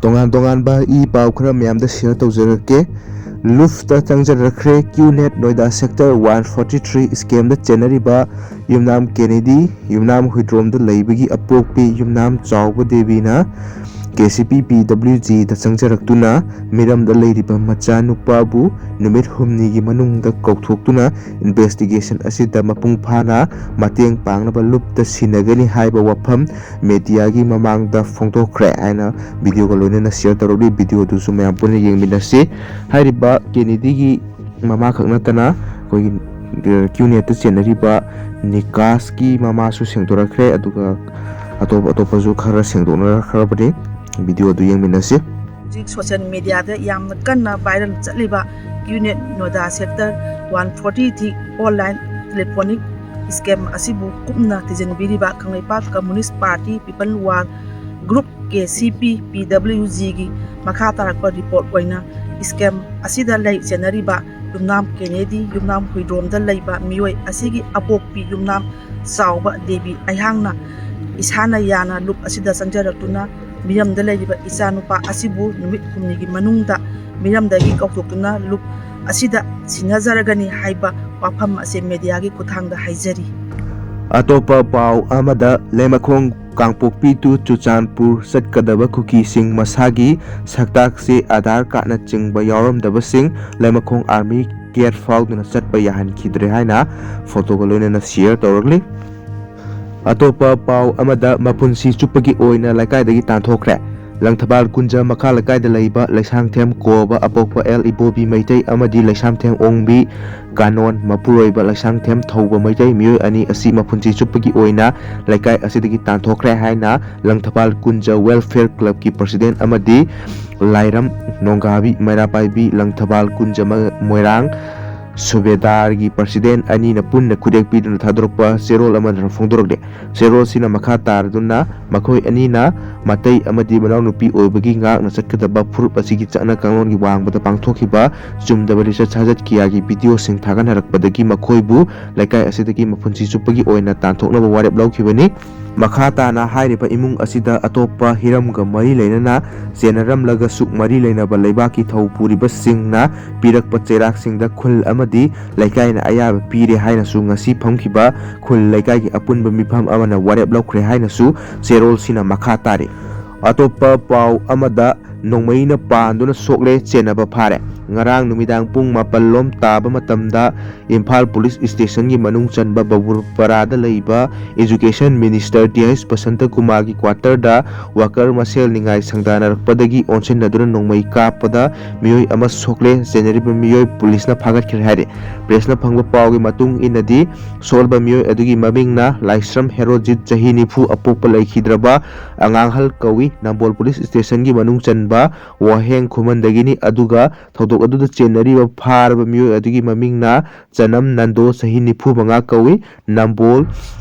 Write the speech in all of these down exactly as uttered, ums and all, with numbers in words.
ꯇꯣꯉꯥꯟ ꯇꯣꯉꯥꯟꯕ ꯏ ꯄꯥꯎ ꯈꯔ ꯃꯌꯥꯝꯗ ꯁꯤꯌꯔ ꯇꯧꯖꯔꯛꯀꯦ꯫ ꯂꯨꯐꯇ ꯆꯪꯖꯔꯛꯈ꯭ꯔꯦ꯫ ꯀ꯭ꯌꯨꯅꯦꯠ Noida sector one forty three ꯁ꯭ꯀꯦꯝꯗ ꯆꯦꯟꯅꯔꯤꯕ ꯌꯨꯝꯅꯥꯝ ꯀꯦꯅꯦꯗꯤ, ꯌꯨꯝꯅꯥꯝ ꯍꯨꯏꯗ꯭ꯔꯣꯝꯗ ꯂꯩꯕꯒꯤ ꯑꯄꯣꯛꯄꯤ ꯌꯨꯝꯅꯥꯝ ꯆꯥꯎꯕ ꯗꯦꯕꯤꯅ ꯀꯦ ꯁꯤ ꯄꯤ ꯄꯤ ꯗꯕ꯭ꯂꯤꯎ ꯖꯤꯗ ꯆꯪꯖꯔꯛꯇꯨꯅ ꯃꯤꯔꯝꯗ ꯂꯩꯔꯤꯕ ꯃꯆꯥꯅꯨꯄꯥꯕꯨ ꯅꯨꯃꯤꯠ ꯍꯨꯝꯅꯤꯒꯤ ꯃꯅꯨꯡꯗ ꯀꯧꯊꯣꯛꯇꯨꯅ ꯏꯟꯚꯦꯁꯇꯤꯒꯦꯁꯟ ꯑꯁꯤꯗ ꯃꯄꯨꯡ ꯐꯥꯅ ꯃꯇꯦꯡ ꯄꯥꯡꯅꯕ ꯂꯨꯞꯇ ꯁꯤꯟꯅꯒꯅꯤ ꯍꯥꯏꯕ ꯋꯥꯐꯝ ꯃꯦꯗꯤꯌꯥꯒꯤ ꯃꯃꯥꯡꯗ ꯐꯣꯡꯗꯣꯛꯈ꯭ꯔꯦ ꯍꯥꯏꯅ ꯚꯤꯗꯤꯑꯣꯒ ꯂꯣꯏꯅꯅ ꯁꯤꯌꯔ ꯇꯧꯔꯛꯂꯤ꯫ ꯚꯤꯗꯤꯑꯣꯗꯨꯁꯨ ꯃꯌꯥꯝ ꯄꯨꯟꯅ ꯌꯦꯡꯃꯤꯟꯅꯁꯤ꯫ ꯍꯥꯏꯔꯤꯕ ꯀꯦꯅꯦꯗꯤꯒꯤ ꯃꯃꯥ ꯈꯛ ꯅꯠꯇꯅ ꯑꯩꯈꯣꯏꯒꯤ, ꯑ, ꯀ꯭ꯌꯨꯅꯦꯠꯇ ꯆꯦꯟꯅꯔꯤꯕ ꯅꯤꯀꯥꯁꯀꯤ ꯃꯃꯥꯁꯨ ꯁꯦꯡꯗꯣꯔꯛꯈ꯭ꯔꯦ, ꯑꯗꯨꯒ ꯑꯇꯣꯞ ꯑꯇꯣꯞꯄꯁꯨ ꯈꯔ ꯁꯦꯡꯗꯣꯛꯅꯔꯛꯈ꯭ꯔꯕꯅꯤ꯫ ꯚꯤꯗꯤꯑꯣꯗꯨ ꯌꯦꯡꯃꯤꯟꯅꯁꯤ꯫ ꯍꯧꯖꯤꯛ ꯁꯣꯁꯤꯌꯦꯜ ꯃꯦꯗꯤꯌꯥꯗ ꯌꯥꯝꯅ ꯀꯟꯅ ꯚꯥꯏꯔꯦꯜ ꯆꯠꯂꯤꯕ QNet Noida sector one forty three online telephonic scam ꯑꯁꯤꯕꯨ ꯀꯨꯞꯅ ꯊꯤꯖꯤꯟꯕꯤꯔꯤꯕ Kangleipak communist party people war group, K C P ꯄꯤ ꯗꯕ꯭ꯂꯤꯎ ꯖꯤꯒꯤ ꯃꯈꯥ ꯇꯥꯔꯛꯄ ꯔꯤꯄꯣꯔꯠ ꯑꯣꯏꯅ ꯁ꯭ꯀꯦꯝ ꯑꯁꯤꯗ ꯂꯩ ꯆꯦꯟꯅꯔꯤꯕ ꯌꯨꯝꯅꯥꯝ ꯀꯦꯅꯦꯗꯤ, ꯌꯨꯝꯅꯥꯝ ꯍꯨꯏꯗ꯭ꯔꯣꯝꯗ ꯂꯩꯕ ꯃꯤꯑꯣꯏ ꯑꯁꯤꯒꯤ ꯑꯄꯣꯛꯄꯤ ꯌꯨꯝꯅꯥꯝ ꯆꯥꯎꯕ ꯗꯦꯕꯤ ꯑꯩꯍꯥꯛꯅ ꯏꯁꯥꯅ ꯌꯥꯅ ꯂꯨꯞ ꯑꯁꯤꯗ ꯆꯪꯖꯔꯛꯇꯨꯅ ꯃꯤꯔꯝꯗ ꯂꯩꯔꯤꯕ ꯏꯆꯥꯅꯨꯄꯥ ꯑꯁꯤꯕꯨ ꯅꯨꯃꯤꯠ ꯍꯨꯝꯅꯤꯒꯤ ꯃꯅꯨꯡꯗ ꯃꯤꯔꯝꯗꯒꯤ ꯀꯧꯊꯣꯛꯇꯨꯅ ꯂꯨꯞ ꯑꯁꯤꯗ ꯁꯤꯟꯅꯖꯔꯒꯅꯤ ꯍꯥꯏꯕ ꯋꯥꯐꯝ ꯑꯁꯤ ꯃꯦꯗꯤꯌꯥꯒꯤ ꯈꯨꯠꯊꯥꯡꯗ ꯍꯥꯏꯖꯔꯤ꯫ ꯑꯇꯣꯞꯄ ꯄꯥꯎ ꯑꯃꯗ, ꯂꯩꯃꯈꯣꯡ ꯀꯥꯡꯄꯣꯛꯄꯤ to ꯆꯨꯔꯆꯥꯟꯄꯨꯔ ꯆꯠꯀꯗꯕ ꯀꯨꯀꯤꯁꯤꯡ ꯃꯁꯥꯒꯤ ꯁꯛꯇꯥꯛꯁꯦ ꯑꯙꯥꯔ ꯀꯥꯔꯗꯅꯆꯤꯡꯕ ꯌꯥꯎꯔꯝꯗꯕꯁꯤꯡ ꯂꯩꯃꯈꯣꯡ ꯑꯥꯔꯃꯤ ꯒꯦꯠ ꯐꯥꯎꯗꯨꯅ ꯆꯠꯄ ꯌꯥꯍꯟꯈꯤꯗ꯭ꯔꯦ ꯍꯥꯏꯅ ꯐꯣꯇꯣꯒ ꯂꯣꯏꯅꯅ ꯁꯤꯌꯔ ꯇꯧꯔꯛꯂꯤ꯫ ꯑꯇꯣꯞꯄ ꯄꯥꯎ ꯑꯃꯗ, ꯃꯄꯨꯟꯁꯤ ꯆꯨꯞꯄꯒꯤ ꯑꯣꯏꯅ ꯂꯩꯀꯥꯏꯗꯒꯤ ꯇꯥꯟꯊꯣꯛꯈ꯭ꯔꯦ꯫ ꯂꯪꯊꯕꯥꯜ ꯀꯨꯟꯖ ꯃꯈꯥ ꯂꯩꯀꯥꯏꯗ ꯂꯩꯕ ꯂꯩꯁꯥꯡꯊꯦꯝ ꯀꯣꯕ ꯑꯄꯣꯛꯄ ꯑꯦꯜ ꯏꯕꯣꯕꯤ ꯃꯩꯇꯩ ꯑꯃꯗꯤ ꯂꯩꯁꯥꯡꯊꯦꯝ ꯑꯣꯡꯕꯤ ꯀꯥꯅꯣꯟ ꯃꯄꯨꯔꯣꯏꯕ ꯂꯩꯁꯥꯡꯊꯦꯝ ꯊꯧꯕ ꯃꯩꯇꯩ ꯃꯤꯑꯣꯏ ꯑꯅꯤ ꯑꯁꯤ ꯃꯄꯨꯟꯁꯤ ꯆꯨꯞꯄꯒꯤ ꯑꯣꯏꯅ ꯂꯩꯀꯥꯏ ꯑꯁꯤꯗꯒꯤ ꯇꯥꯟꯊꯣꯛꯈ꯭ꯔꯦ ꯍꯥꯏꯅ ꯂꯪꯊꯕꯥꯜ ꯀꯨꯟꯖ ꯋꯦꯜꯐꯤꯌꯔ ꯀ꯭ꯂꯕꯀꯤ ꯄ꯭ꯔꯁꯤꯗꯦꯟ ꯑꯃꯗꯤ ꯂꯥꯏꯔꯝ ꯅꯣꯡꯒꯥꯕꯤ ꯃꯩꯔꯥꯄꯥꯏꯕꯤ ꯂꯪꯊꯕꯥꯜ ꯀꯨꯟꯖ ꯃ-, ꯃꯣꯏꯔꯥꯡ ꯁꯨꯕꯦꯗꯥꯔꯒꯤ ꯄ꯭ꯔꯁꯤꯗꯦꯟ ꯑꯅꯤꯅ ꯄꯨꯟꯅ ꯈꯨꯠꯌꯦꯛ ꯄꯤꯗꯨꯅ ꯊꯥꯗꯣꯔꯛꯄ ꯆꯦꯔꯣꯜ ꯑꯃꯗꯅ ꯐꯣꯡꯗꯣꯔꯛꯂꯦ꯫ ꯆꯦꯔꯣꯜꯁꯤꯅ ꯃꯈꯥ ꯇꯥꯔꯗꯨꯅ ꯃꯈꯣꯏ ꯑꯅꯤꯅ ꯃꯇꯩ ꯑꯃꯗꯤ ꯃꯅꯥꯎꯅꯨꯄꯤ ꯑꯣꯏꯕꯒꯤ ꯉꯥꯛꯅ ꯆꯠꯀꯗꯕ ꯐꯨꯔꯨꯞ ꯑꯁꯤꯒꯤ ꯆꯠꯅ ꯀꯥꯡꯂꯣꯟꯒꯤ ꯋꯥꯡꯃꯗ ꯄꯥꯡꯊꯣꯛꯈꯤꯕ ꯆꯨꯝꯗꯕ ꯂꯤꯆꯠ ꯁꯥꯖꯠ ꯀꯌꯥꯒꯤ ꯚꯤꯗꯤꯑꯣꯁꯤꯡ ꯊꯥꯒꯠꯅꯔꯛꯄꯗꯒꯤ ꯃꯈꯣꯏꯕꯨ ꯂꯩꯀꯥꯏ ꯑꯁꯤꯗꯒꯤ ꯃꯄꯨꯟꯁꯤ ꯆꯨꯞꯄꯒꯤ ꯑꯣꯏꯅ ꯇꯥꯟꯊꯣꯛꯅꯕ ꯋꯥꯔꯦꯞ ꯂꯧꯈꯤꯕꯅꯤ꯫ ꯃꯈꯥ ꯇꯥꯅ ꯍꯥꯏꯔꯤꯕ ꯏꯃꯨꯡ ꯑꯁꯤꯗ ꯑꯇꯣꯞꯄ ꯍꯤꯔꯝꯒ ꯃꯔꯤ ꯂꯩꯅꯅ ꯆꯦꯟꯅꯔꯝꯂꯒꯁꯨ, ꯃꯔꯤ ꯂꯩꯅꯕ ꯂꯩꯕꯥꯛꯀꯤ ꯊꯧ ꯄꯨꯔꯤꯕꯁꯤꯡꯅ ꯄꯤꯔꯛꯄ ꯆꯩꯔꯥꯛꯁꯤꯡꯗ ꯈꯨꯜ ꯑꯃꯗꯤ ꯂꯩꯀꯥꯏꯅ ꯑꯌꯥꯕ ꯄꯤꯔꯦ ꯍꯥꯏꯅꯁꯨ ꯉꯁꯤ ꯐꯝꯈꯤꯕ ꯈꯨꯜ ꯂꯩꯀꯥꯏꯒꯤ ꯑꯄꯨꯟꯕ ꯃꯤꯐꯝ ꯑꯃꯅ ꯋꯥꯔꯦꯞ ꯂꯧꯈ꯭ꯔꯦ ꯍꯥꯏꯅꯁꯨ ꯆꯦꯔꯣꯜꯁꯤꯅ ꯃꯈꯥ ꯇꯥꯔꯤ꯫ ꯑꯇꯣꯞꯄ ꯄꯥꯎ ꯑꯃꯗ, ꯅꯣꯡꯃꯩꯅ ꯄꯥꯟꯗꯨꯅ ꯁꯣꯛꯂꯦ, ꯆꯦꯟꯅꯕ ꯐꯥꯔꯦ꯫ ꯉꯔꯥꯡ ꯅꯨꯃꯤꯗꯥꯡ ꯄꯨꯡ ꯃꯥꯄꯜ ꯂꯣꯝ ꯇꯥꯕ ꯃꯇꯝꯗ ꯏꯝꯐꯥꯜ ꯄꯨꯂꯤꯁ ꯁ꯭ꯇꯦꯁꯟꯒꯤ ꯃꯅꯨꯡ ꯆꯟꯕ ꯕꯕꯨꯔꯄꯔꯥꯗ ꯂꯩꯕ education minister T H Basanta ꯀꯨꯃꯥꯔꯒꯤ ꯀ꯭ꯋꯥꯇꯔꯗ ꯋꯥꯀꯔ ꯃꯁꯦꯜ ꯅꯤꯡꯉꯥꯏ ꯁꯪꯗꯥꯅꯔꯛꯄꯗꯒꯤ ꯑꯣꯟꯁꯤꯟꯅꯗꯨꯅ ꯅꯣꯡꯃꯩ ꯀꯥꯞꯄꯗ ꯃꯤꯑꯣꯏ ꯑꯃ ꯁꯣꯛꯂꯦ, ꯆꯦꯟꯅꯔꯤꯕ ꯃꯤꯑꯣꯏ ꯄꯨꯂꯤꯁꯅ ꯐꯥꯒꯠꯈ꯭ꯔꯦ ꯍꯥꯏꯔꯤ꯫ ꯄ꯭ꯔꯦꯁꯅ ꯐꯪꯕ ꯄꯥꯎꯒꯤ ꯃꯇꯨꯡ ꯏꯟꯅꯗꯤ, ꯁꯣꯛꯂꯕ ꯃꯤꯑꯣꯏ ꯑꯗꯨꯒꯤ ꯃꯃꯤꯡꯅ ꯂꯥꯏꯁ꯭ꯔꯝ ꯍꯦꯔꯣꯖꯤꯠ, ꯆꯍꯤ ꯅꯤꯐꯨ, ꯑꯄꯣꯛꯄ ꯂꯩꯈꯤꯗ꯭ꯔꯕ ꯑꯉꯥꯡꯍꯜ ꯀꯧꯏ꯫ ꯅꯝꯕꯣꯜ ꯄꯨꯂꯤꯁ ꯁ꯭ꯇꯦꯁꯟꯒꯤ ꯃꯅꯨꯡ ꯆꯟꯕ ꯋꯥꯍꯦꯡ ꯈꯨꯃꯟꯗꯒꯤꯅꯤ꯫ ꯑꯗꯨꯒ ꯊꯧꯗꯣꯛ ꯑꯗꯨꯗ ꯆꯦꯟꯅꯔꯤꯕ ꯐꯥꯔꯕ ꯃꯤꯑꯣꯏ ꯑꯗꯨꯒꯤ ꯃꯃꯤꯡꯅ ꯆꯅꯝ ꯅꯟꯗꯣ, ꯆꯍꯤ ꯅꯤꯐꯨ ꯃꯉꯥ ꯀꯧꯏ, ꯅꯝꯕꯣꯜ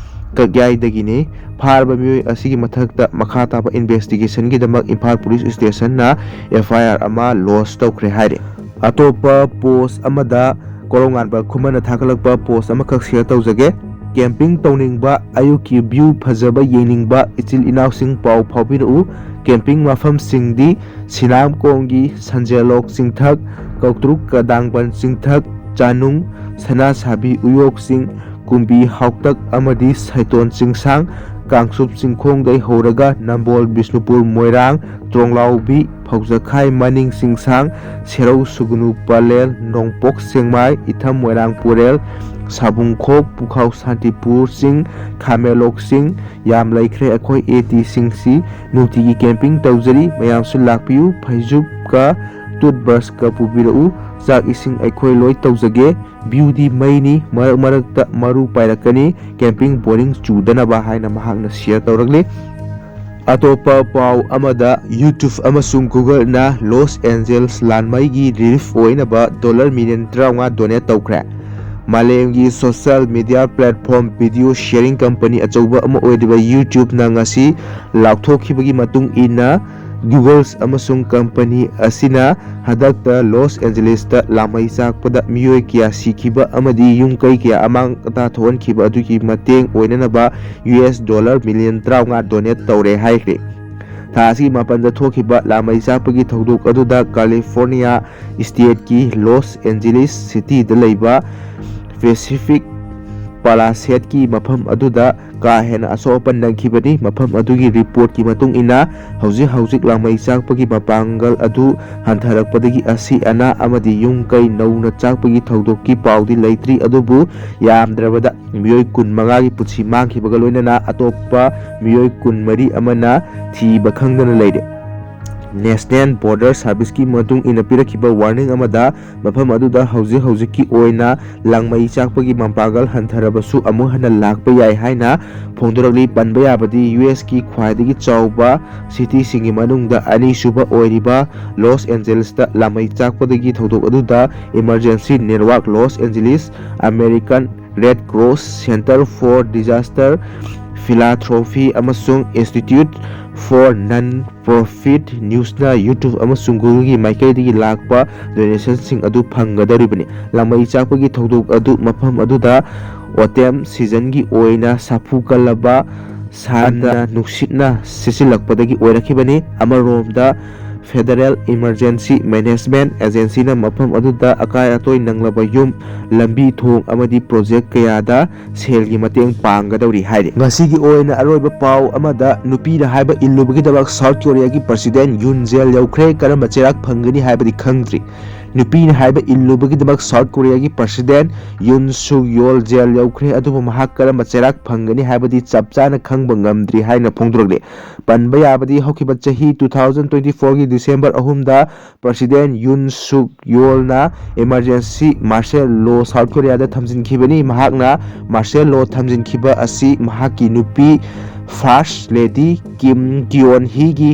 ꯀꯛꯌꯥꯏꯗꯒꯤꯅꯤ꯫ ꯐꯥꯔꯕ ꯃꯤꯑꯣꯏ ꯑꯁꯤꯒꯤ ꯃꯊꯛꯇ ꯃꯈꯥ ꯇꯥꯕ ꯏꯟꯚꯦꯁꯇꯤꯒꯦꯁꯟꯒꯤꯗꯃꯛ ꯏꯝꯐꯥꯜ ꯄꯨꯂꯤꯁ ꯁ꯭ꯇꯦꯁꯟꯅ ꯑꯦꯐ ꯑꯥꯏ ꯑꯥꯔ ꯑꯃ ꯂꯣꯖ ꯇꯧꯈ꯭ꯔꯦ ꯍꯥꯏꯔꯤ꯫ ꯑꯇꯣꯞꯄ ꯄꯣꯁ ꯑꯃꯗ, ꯀꯣꯔꯧꯉꯥꯟꯕ ꯈꯨꯃꯟꯅ ꯊꯥꯒꯠꯂꯛꯄ ꯄꯣꯁ ꯑꯃꯈꯛ ꯁꯤꯌꯔ ꯇꯧꯖꯒꯦ꯫ ꯀꯦꯝꯄꯤꯡ ꯇꯧꯅꯤꯡꯕ, ꯑꯌꯨꯛꯀꯤ ꯚ꯭ꯌꯨ ꯐꯖꯕ ꯌꯦꯡꯅꯤꯡꯕ ꯏꯆꯤꯜ ꯏꯅꯥꯎꯁꯤꯡ ꯄꯥꯎ ꯐꯥꯎꯕꯤꯔꯛꯎ꯫ ꯀꯦꯝꯄꯤꯡ ꯃꯐꯝꯁꯤꯡꯗꯤ ꯁꯤꯅꯥꯝꯀꯣꯡꯒꯤ ꯁꯟꯖꯦꯂꯣꯛ ꯆꯤꯡꯊꯛ, ꯀꯧꯇ꯭ꯔꯨꯛ ꯀꯗꯥꯡꯕꯟ ꯆꯤꯡꯊꯛ, ꯆꯥꯅꯨꯡ, ꯁꯅꯥꯁꯥꯕꯤ ꯎꯌꯣꯛ ꯆꯤꯡ, ꯀꯨꯝꯕꯤ ꯍꯥꯎꯇꯛ ꯑꯃꯗꯤ ꯁꯩꯇꯣꯟ ꯆꯤꯡꯁꯥꯡ, ꯀꯥꯡꯆꯨꯞ ꯆꯤꯡꯈꯣꯡꯗꯩ ꯍꯧꯔꯒ ꯅꯝꯕꯣꯜ, ꯕꯤꯁꯅꯨꯄꯨꯔ, ꯃꯣꯏꯔꯥꯡ, ꯇ꯭ꯔꯣꯡꯂꯥꯎꯕꯤ, ꯐꯧꯖꯈꯥꯏ, ꯃꯅꯤꯡ ꯆꯤꯡꯁꯥꯡ, ꯁꯦꯔꯧ, ꯁꯨꯒꯅꯨ, ꯄꯂꯦꯜ, ꯅꯣꯡꯄꯣꯛ ꯁꯦꯛꯃꯥꯏ, ꯏꯊꯝ ꯃꯣꯏꯔꯥꯡ ꯄꯨꯔꯦꯜ, ꯁꯥꯕꯨꯡꯈꯣꯛ, ꯄꯨꯈꯥꯎ ꯁꯥꯟꯇꯤꯄꯨꯔ ꯆꯤꯡ, ꯈꯥꯃꯦꯂꯣꯛ ꯆꯤꯡ, ꯌꯥꯝ ꯂꯩꯈ꯭ꯔꯦ꯫ ꯑꯩꯈꯣꯏ ꯑꯦ ꯇꯤꯁꯤꯡꯁꯤ ꯅꯨꯡꯇꯤꯒꯤ ꯀꯦꯝꯄꯤꯡ ꯇꯧꯖꯔꯤ꯫ ꯃꯌꯥꯝꯁꯨ ꯂꯥꯛꯄꯤꯌꯨ꯫ ꯐꯩꯖꯨꯞꯀ ꯇꯨꯠꯕ꯭ꯔꯁꯀ ꯄꯨꯕꯤꯔꯛꯎ꯫ ꯆꯥꯛ ꯏꯁꯤꯡ ꯑꯩꯈꯣꯏ ꯂꯣꯏ ꯇꯧꯖꯒꯦ꯫ ꯚ꯭ꯌꯨꯗꯤ ꯃꯩꯅꯤ꯫ ꯃꯔꯛ ꯃꯔꯛꯇ ꯃꯔꯨ ꯄꯥꯏꯔꯛꯀꯅꯤ꯫ ꯀꯦꯝꯄꯤꯡ ꯕꯣꯔꯤꯡ ꯆꯨꯗꯅꯕ ꯍꯥꯏꯅ ꯃꯍꯥꯛꯅ ꯁꯤꯌꯔ ꯇꯧꯔꯛꯂꯤ꯫ ꯑꯇꯣꯞꯄ ꯄꯥꯎ ꯑꯃꯗ, YouTube ꯑꯃꯁꯨꯡ Googleꯅ ꯂꯣꯁ ꯑꯦꯟꯖꯦꯜꯁ ꯂꯥꯟꯃꯩꯒꯤ ꯔꯤꯂꯤꯐ ꯑꯣꯏꯅꯕ ꯗꯣꯂꯔ ꯃꯤꯂꯤꯌꯟ ꯇꯔꯥꯃꯉꯥ ꯗꯣꯅꯦꯠ ꯇꯧꯈ꯭ꯔꯦ꯫ ꯃꯥꯂꯦꯝꯒꯤ social media platform video sharing company ꯑꯆꯧꯕ ꯑꯃ ꯑꯣꯏꯔꯤꯕ YouTubeꯅ ꯉꯁꯤ ꯂꯥꯎꯊꯣꯛꯈꯤꯕꯒꯤ ꯃꯇꯨꯡ ꯏꯟꯅ, Google's ꯑꯃꯁꯨꯡ ꯀꯝꯄꯅꯤ ꯑꯁꯤꯅ ꯍꯟꯗꯛꯇ ꯂꯣꯁ ꯑꯦꯟꯖꯦꯂꯤꯁꯇ ꯂꯥꯃꯩ ꯆꯥꯛꯄꯗ ꯃꯤꯑꯣꯏ ꯀꯌꯥ ꯁꯤꯈꯤꯕ ꯑꯃꯗꯤ ꯌꯨꯝ ꯀꯩ ꯀꯌꯥ ꯑꯃꯥꯡ ꯑꯇꯥ ꯊꯣꯛꯍꯟꯈꯤꯕ ꯑꯗꯨꯒꯤ ꯃꯇꯦꯡ ꯑꯣꯏꯅꯅꯕ ꯌꯨ ꯑꯦꯁ ꯗꯣꯂꯔ ꯃꯤꯂꯤꯌꯟ ꯇꯔꯥꯃꯉꯥ ꯗꯣꯅꯦꯠ ꯇꯧꯔꯦ ꯍꯥꯏꯈ꯭ꯔꯦ꯫ ꯊꯥ ꯑꯁꯤꯒꯤ ꯃꯥꯄꯟꯗ ꯊꯣꯛꯈꯤꯕ ꯂꯥꯃꯩ ꯆꯥꯛꯄꯒꯤ ꯊꯧꯗꯣꯛ ꯑꯗꯨꯗ ꯀꯥꯂꯤꯐꯣꯔꯅꯤꯌꯥ ꯁ꯭ꯇꯦꯠꯀꯤ ꯂꯣꯁ ꯑꯦꯟꯖꯦꯂꯤꯁ ꯁꯤꯇꯤꯗ ꯂꯩꯕ ꯄꯦꯁꯤꯐꯤꯛ ꯄꯥꯂꯥꯁꯦꯠꯀꯤ ꯃꯐꯝ ꯑꯗꯨꯗ ꯀꯥ ꯍꯦꯟꯅ ꯑꯁꯣꯛ ꯑꯄꯟ ꯅꯪꯈꯤꯕꯅꯤ꯫ ꯃꯐꯝ ꯑꯗꯨꯒꯤ ꯔꯤꯄꯣꯔꯠꯀꯤ ꯃꯇꯨꯡ ꯏꯟꯅ, ꯍꯧꯖꯤꯛ ꯍꯧꯖꯤꯛ ꯂꯥꯃꯩ ꯆꯥꯛꯄꯒꯤ ꯃꯄꯥꯡꯒꯜ ꯑꯗꯨ ꯍꯟꯊꯔꯛꯄꯗꯒꯤ ꯑꯁꯤ ꯑꯅꯥ ꯑꯃꯗꯤ ꯌꯨꯝ ꯀꯩ ꯅꯧꯅ ꯆꯥꯛꯄꯒꯤ ꯊꯧꯗꯣꯛꯀꯤ ꯄꯥꯎꯗꯤ ꯂꯩꯇ꯭ꯔꯤ, ꯑꯗꯨꯕꯨ ꯌꯥꯝꯗ꯭ꯔꯕꯗ ꯃꯤꯑꯣꯏ ꯀꯨꯟ ꯃꯉꯥꯒꯤ ꯄꯨꯟꯁꯤ ꯃꯥꯡꯈꯤꯕꯒ ꯂꯣꯏꯅꯅ ꯑꯇꯣꯞꯄ ꯃꯤꯑꯣꯏ ꯀꯨꯟ ꯃꯔꯤ ꯑꯃꯅ ꯊꯤꯕ ꯈꯪꯗꯅ ꯂꯩꯔꯦ꯫ ꯅꯦꯁꯅꯦꯜ ꯕꯣꯔꯗꯔ ꯁꯥꯔꯚꯤꯁꯀꯤ ꯃꯇꯨꯡ ꯏꯟꯅ ꯄꯤꯔꯛꯈꯤꯕ ꯋꯥꯔꯅꯤꯡ ꯑꯃꯗ, ꯃꯐꯝ ꯑꯗꯨꯗ ꯍꯧꯖꯤꯛ ꯍꯧꯖꯤꯛꯀꯤ ꯑꯣꯏꯅ ꯂꯥꯡꯃꯩ ꯆꯥꯛꯄꯒꯤ ꯃꯄꯥꯡꯒꯜ ꯍꯟꯊꯔꯕꯁꯨ ꯑꯃꯨꯛ ꯍꯟꯅ ꯂꯥꯛꯄ ꯌꯥꯏ ꯍꯥꯏꯅ ꯐꯣꯡꯗꯣꯔꯛꯂꯤ꯫ ꯄꯟꯕ ꯌꯥꯕꯗꯤ, ꯌꯨ ꯑꯦꯁꯀꯤ ꯈ꯭ꯋꯥꯏꯗꯒꯤ ꯆꯥꯎꯕ ꯁꯤꯇꯤꯁꯤꯡꯒꯤ ꯃꯅꯨꯡꯗ ꯑꯅꯤꯁꯨꯕ ꯑꯣꯏꯔꯤꯕ ꯂꯣꯁ ꯑꯦꯟꯖꯦꯂꯤꯁꯇ ꯂꯥꯃꯩ ꯆꯥꯛꯄꯗꯒꯤ ꯊꯧꯗꯣꯛ ꯑꯗꯨꯗ emergency network Los Angeles, American Red Cross centre for disaster philanthropy ꯑꯃꯁꯨꯡ ꯏꯟꯁꯇꯤꯇ꯭ꯌꯨꯠ ꯐꯣꯔ ꯅꯟ ꯄ꯭ꯔꯣꯐꯤꯠ ꯅ꯭ꯌꯨꯁꯅ YouTube ꯑꯃꯁꯨꯡ Googleꯒꯤ ꯃꯥꯏꯀꯩꯗꯒꯤ ꯂꯥꯛꯄ ꯗꯣꯅꯦꯁꯟꯁꯤꯡ ꯑꯗꯨ ꯐꯪꯒꯗꯧꯔꯤꯕꯅꯤ꯫ ꯂꯥꯃꯩ ꯆꯥꯛꯄꯒꯤ ꯊꯧꯗꯣꯛ ꯑꯗꯨ ꯃꯐꯝ ꯑꯗꯨꯗ ꯑꯣꯇꯦꯝ ꯁꯤꯖꯟꯒꯤ ꯑꯣꯏꯅ ꯁꯥꯐꯨ ꯀꯜꯂꯕ ꯁꯥꯟꯅ ꯅꯨꯡꯁꯤꯠꯅ ꯁꯤꯠꯆꯤꯜꯂꯛꯄꯗꯒꯤ ꯑꯣꯏꯔꯛꯈꯤꯕꯅꯤ꯫ ꯑꯃꯔꯣꯝꯗ, ꯐꯦꯗꯔꯦꯜ ꯏꯃꯔꯖꯦꯟꯁꯤ ꯃꯦꯅꯦꯖꯃꯦꯟꯠ ꯑꯦꯖꯦꯟꯁꯤꯅ ꯃꯐꯝ ꯑꯗꯨꯗ ꯑꯀꯥꯏ ꯑꯇꯣꯏ ꯅꯪꯂꯕ ꯌꯨꯝ, ꯂꯝꯕꯤ ꯊꯣꯡ ꯑꯃꯗꯤ ꯄ꯭ꯔꯣꯖꯦꯛ ꯀꯌꯥꯗ ꯁꯦꯜꯒꯤ ꯃꯇꯦꯡ ꯄꯥꯡꯒꯗꯧꯔꯤ ꯍꯥꯏꯔꯤ꯫ ꯉꯁꯤꯒꯤ ꯑꯣꯏꯅ ꯑꯔꯣꯏꯕ ꯄꯥꯎ ꯑꯃꯗ, ꯅꯨꯄꯤꯅ ꯍꯥꯏꯕ ꯏꯜꯂꯨꯕꯒꯤꯗꯃꯛ ꯁꯥꯎꯠ ꯀꯣꯔꯤꯌꯥꯒꯤ ꯄ꯭ꯔꯁꯤꯗꯦꯟꯠ ꯌꯨꯟ ꯖꯦꯜ ꯌꯧꯈ꯭ꯔꯦ꯫ ꯀꯔꯝꯕ ꯆꯩꯔꯥꯛ ꯐꯪꯒꯅꯤ ꯍꯥꯏꯕꯗꯤ ꯈꯪꯗ꯭ꯔꯤ꯫ ꯅꯨꯄꯤꯅ ꯍꯥꯏꯕ ꯏꯜꯂꯨꯕꯒꯤꯗꯃꯛ ꯁꯥꯎꯠ ꯀꯣꯔꯤꯌꯥꯒꯤ ꯄ꯭ꯔꯁꯤꯗꯦꯟꯠ ꯌꯨꯟ ꯁꯨꯛ ꯌꯣꯜ ꯖꯦꯜ ꯌꯧꯈ꯭ꯔꯦ, ꯑꯗꯨꯕꯨ ꯃꯍꯥꯛ ꯀꯔꯝꯕ ꯆꯩꯔꯥꯛ ꯐꯪꯒꯅꯤ ꯍꯥꯏꯕꯗꯤ ꯆꯞ ꯆꯥꯅ ꯈꯪꯕ ꯉꯝꯗ꯭ꯔꯤ ꯍꯥꯏꯅ ꯐꯣꯡꯗꯣꯔꯛꯂꯤ꯫ ꯄꯟꯕ ꯌꯥꯕꯗꯤ, ꯍꯧꯈꯤꯕ ꯆꯍꯤ two thousand twenty fourꯒꯤ December ꯑꯍꯨꯝꯗ ꯄ꯭ꯔꯁꯤꯗꯦꯟꯠ ꯌꯨꯟ ꯁꯨꯛ ꯌꯣꯜꯅ ꯏꯃꯔꯖꯦꯟꯁꯤ ꯃꯥꯔꯁꯦꯜ ꯂꯣ ꯁꯥꯎꯠ ꯀꯣꯔꯤꯌꯥꯗ ꯊꯝꯖꯤꯟꯈꯤꯕꯅꯤ꯫ ꯃꯍꯥꯛꯅ ꯃꯥꯔꯁꯦꯜ ꯂꯣ ꯊꯝꯖꯤꯟꯈꯤꯕ ꯑꯁꯤ ꯃꯍꯥꯛꯀꯤ ꯅꯨꯄꯤ First Lady Kim Kyon Hee ꯒꯤ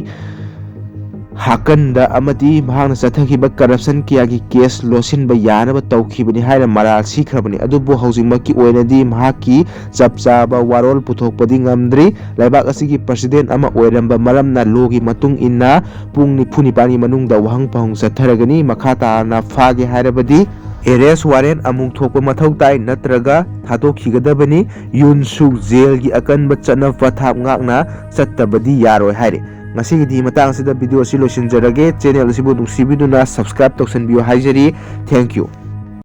ꯍꯥꯀꯟꯗ ꯑꯃꯗꯤ ꯃꯍꯥꯛꯅ ꯆꯠꯊꯈꯤꯕ corruption ꯀꯌꯥꯒꯤ case ꯂꯣꯠꯁꯤꯟꯕ ꯌꯥꯅꯕ ꯇꯧꯈꯤꯕꯅꯤ ꯍꯥꯏꯅ ꯃꯔꯥꯜ ꯁꯤꯈ꯭ꯔꯕꯅꯤ꯫ ꯑꯗꯨꯕꯨ ꯍꯧꯖꯤꯛꯃꯛꯀꯤ ꯑꯣꯏꯅꯗꯤ ꯃꯍꯥꯛꯀꯤ ꯆꯞ ꯆꯥꯕ ꯋꯥꯔꯣꯜ ꯄꯨꯊꯣꯛꯄꯗꯤ ꯉꯝꯗ꯭ꯔꯤ꯫ ꯂꯩꯕꯥꯛ ꯑꯁꯤꯒꯤ president ꯑꯃ ꯑꯣꯏꯔꯝꯕ ꯃꯔꯝꯅ law ꯒꯤ ꯃꯇꯨꯡ ꯏꯟꯅ ꯄꯨꯡ ꯅꯤꯐꯨ ꯅꯤꯄꯥꯟꯒꯤ ꯃꯅꯨꯡꯗ ꯋꯥꯍꯪ ꯄꯥꯎꯍꯪ ꯆꯠꯊꯔꯒꯅꯤ꯫ ꯃꯈꯥ ꯇꯥꯅ ꯐꯥꯒꯦ ꯍꯥꯏꯔꯕꯗꯤ arrest warrant ꯑꯃꯨꯛ ꯊꯣꯛꯄ ꯃꯊꯧ ꯇꯥꯏ, ꯅꯠꯇ꯭ꯔꯒ ꯊꯥꯗꯣꯛꯈꯤꯒꯗꯕꯅꯤ꯫ ꯌꯨꯟ ꯁꯨꯛ jail ꯒꯤ ꯑꯀꯟꯕ ꯆꯠꯅ ꯄꯊꯥꯞ ꯉꯥꯛꯅ ꯆꯠꯇꯕꯗꯤ ꯌꯥꯔꯣꯏ ꯍꯥꯏꯔꯤ꯫ ꯉꯁꯤꯒꯤꯗꯤ ꯃꯇꯥꯡ ꯑꯁꯤꯗ video ꯑꯁꯤ ꯂꯣꯏꯁꯤꯟꯖꯔꯒꯦ꯫ Channel ꯑꯁꯤꯕꯨ ꯅꯨꯡꯁꯤꯕꯤꯗꯨꯅ subscribe ꯇꯧꯁꯟꯕꯤꯌꯨ ꯍꯥꯏꯖꯔꯤ꯫ Thank you꯫